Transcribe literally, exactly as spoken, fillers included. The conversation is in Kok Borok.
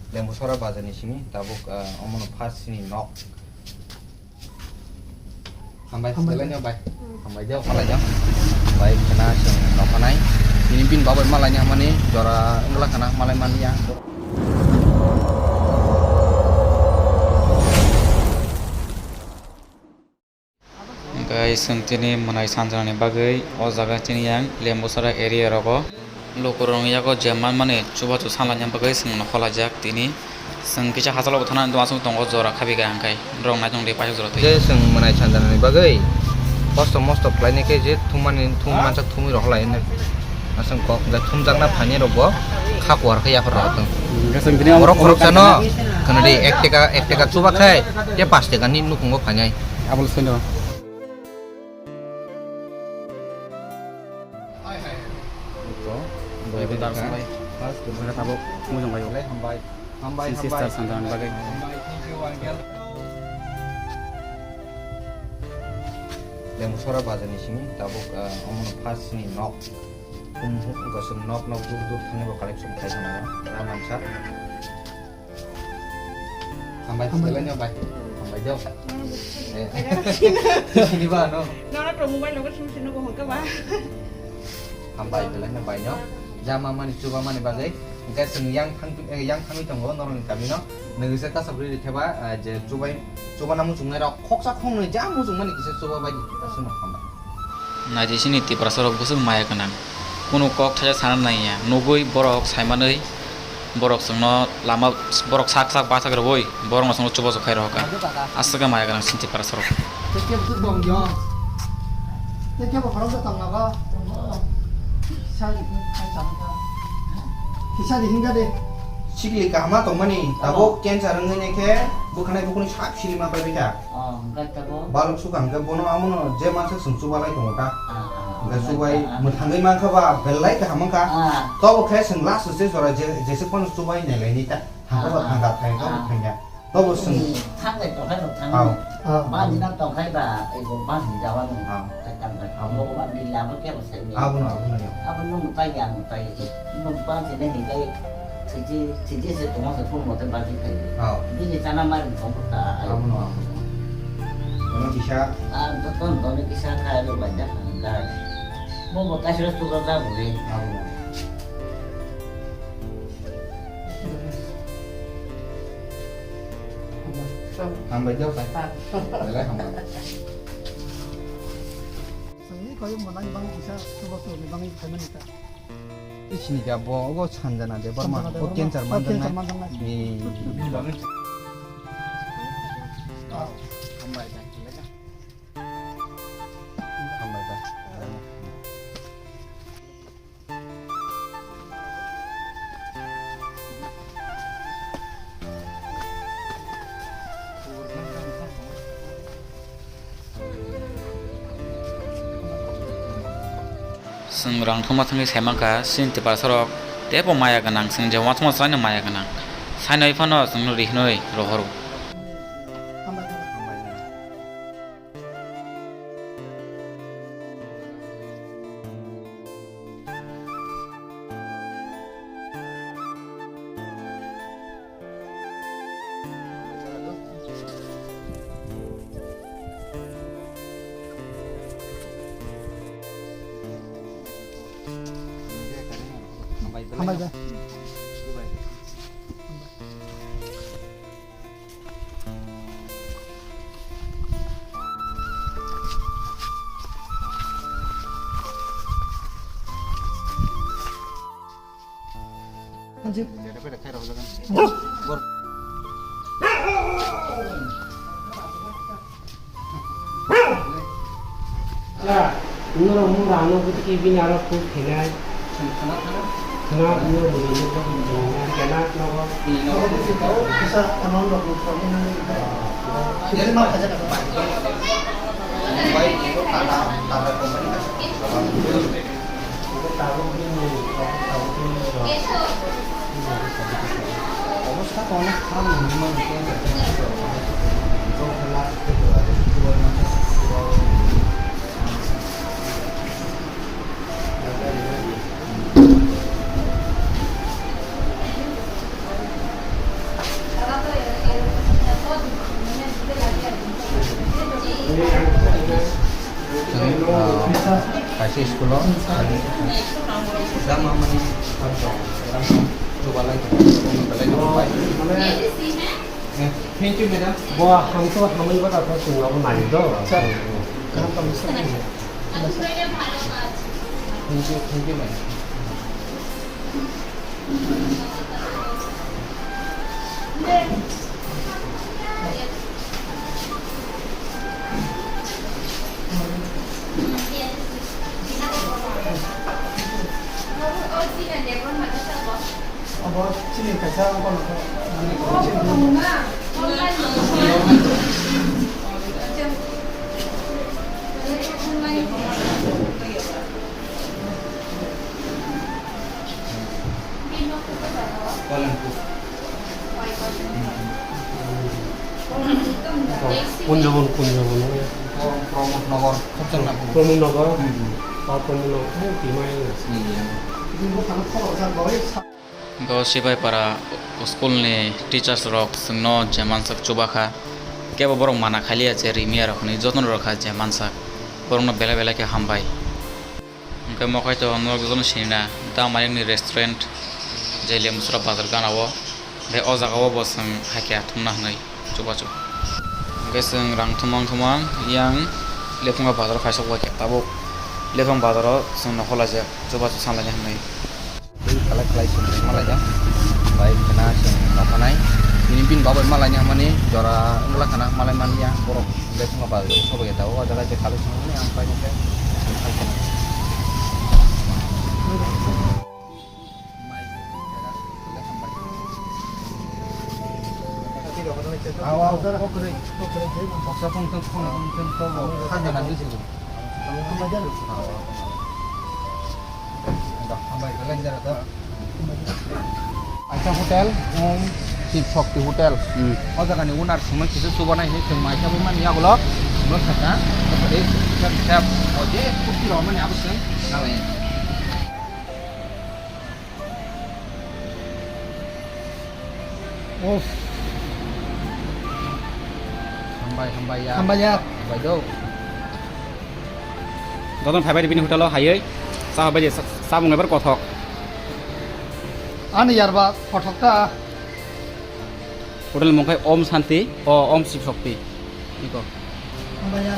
Lembusora bazar ni simi tabuk, ah, omono first ni nok. Hambai, hambai. Belai no bai. Hmm. Hambai de, okhalai no. Bai khna chwng nokhanai. Bini bin babai malai ni hamani jora wngla khna malai mani ya. Hwnkhe chwng tini mwnai sanjani bagwi o jaga tini yang Lembusara area rogo lukurokni yago je manmani chubachu sanlaina bagwi chwngno khwlaijak tini. Chwng kisa hachalo bo thana aswk tongo jora khabiga hwnkhe norok naitongdi paisa jora twi. Je chwng mwnai sanjani bagwi kosto mosto khlainai khe je thumani thum mansa thumwi rok khlai hwnwi. Aswk kok hwnkhe thumjakna phainai rokbo kha kuar khe yaphar rok tong. Hwnkhe chwng tini borok khoroksa no khwnadi ek teka ek teka chuba khai tei pash teka ni nukhungo phainai. Abo le sino. Ito, ito dar sampai. First, ito tabuk mujung kayo. Belai hambai. Hambai, sin hambai. Sister sanjani bagwi. Hambai, thank you, uncle. Lembusora bazar ni simi tabuk, ah, omono first ni nok. Kum, kum, gosok nok, nok dur dur thani bo collection khai thangna. Ra mansa. Hambai, hambai. Belai no bai. Hambai do. Hmm. Eh. Belai no sini. Sini ba, no? Nono to mobile logo sini sini go hongka ba. Hambai, belai no bai no. Jama mani, chuba mani bagwi. Hwnkhe chwng yang thang, eh, yang thangwi tongo norokni kami no. Nokisa kasa bwrwi rikhe ba, eh, je chubai, chuba na muchungnai rok khoksa khongnwi ja muchung mani kisa chuba bai di. Aswk no hambai. Naidi sini Tiprasa rok bwswk maya gwnang. Kunu kok thaisa sana naiya. Nugwi borok saimanwi borok chwngno lama, borok sak sak basak rwui borokno chwngno chubachu khai rohorkha. Aswk khe maya gwnang sini Tiprasa rok. Tei kebo tong yo. Tei kebo khoroksa tong nago. Kisa di hingka de. Sikli kahama tongmani, tabuk cancer wngwi nai khe bwkhanai bukhuni sak sili ma pai bikha. Oh, hwnkhe tabuk? Balok sukha hwnkhe bono amono je mansa chwng chubalai tongo ta. Ah, ah, hwnkhe chubai ah, ah. Mwthangwi mankha ba belai kaham wngkha. Ah. Tobo khe chwng last se jora je, jese phano chubai nailaini ta. Thangkha ba ah, thangkha, ah, thangkha ba ah. Thangya. Tobo chwng. Hmm, thangkhe tongkhe no thangkhe. Aw. Ah. Bani na tongkhe ba, ego bani jawa no. Ah. Tangkhe. Ah. Abo ba ni lama khe ba sai ni. Abo no, abo no ya. Abo no mutai ya, mutai. No bani ne hingai. Thiji, thiji se tongma se phone mote bagi khai. Oh. Bini chana mari thong ta ai. Abono, abono. Ono kisa. Ah, to ton ton kisa khai lo banja khai. Bo bo kaisa tu ga ga bo re. Abono. Hambai jao sai. Belai hambai. Sangni koi mo nang bang kisa tu ba tu ni bang khai mani ta. Sini khe abo ogo Sanjana Debbarma, Sanjana o Debbarma, cancer o cancer manjaknai. Manjaknai. Ee. Hambai da. Hambai da. Chwng rang thuma thangwi sai mankha, chini Tiprasa rok teibo maya gwnang, chwng je uansukma chwlaino maya gwnang. Sainwi phano chwngno ri hwnwi rohoro. Hambai da. Ya, norok mura ano bwtwi bini aro phone khainai. Khna, khna, norok bwrwi nukgo, khna nogo. Kisa amount rok nukgo. Jadi ma khaja khaja. School o. Dama mani. Chubalai. Thank you, madam. Bo hamto hamwi bata to chwng abo nai do. Sir. Kaham tong sir. Thank you, thank you, madam. Abo chini kaisa abo no, Kunjabon, Kunjabon. Pramod Nagar, Khopchangnagar. Pramod Nagar. Hmm. Ah, Pramod Nagar. Oh, Timaya. Hmm. Bo Sibaipara school ni teachers rok chwngno jemansak chubakha. Kebo borok mana khaliya je rimiya rok hinwi jotono rwkha jemansak. Borokno belai belai khe hambai. Hwnkhe mokhai to norok jotono sinina, Damalikni restaurant, je Lemsra bazar gana o. Hwnkhe o jaga o bo chwng hai khe thumna hwnwi chubachu. Hwnkhe chwng rang thumang thumang yang Lephunga bazar o kaisa uaikha tabuk Lephung bazar o chwng nokhorlaijak chubachu sanlaina hwnwi. Kalai kalai chwng malaijak bai khna chwng nokhanai. Bini bini bagwi malaina hwnmani jora wngla khna malai manya borok. Lephunga bazar o sobai ya tabuk o jaga je kalai chwng mani ang paikha khe. Aisa hotel, Om Shiv Shakti Hotel. Hmm. O jaga ni owner songno kisa chubanai hinwi chwng mai khe bo mani yagulo. Songno sakha, o je kutti rok mani abo chwng nalai. Uff. Hambai, hambai ya. Hambai ya. Hambai do. Jotono phaibai di bini hotel o haywi. Cha bai di, cha-, chamung ebar kothok. Ani yarba kothok ta. Hotel mung khai Om Shanti, o Om Shiv Shakti. Iko. Hambai ya.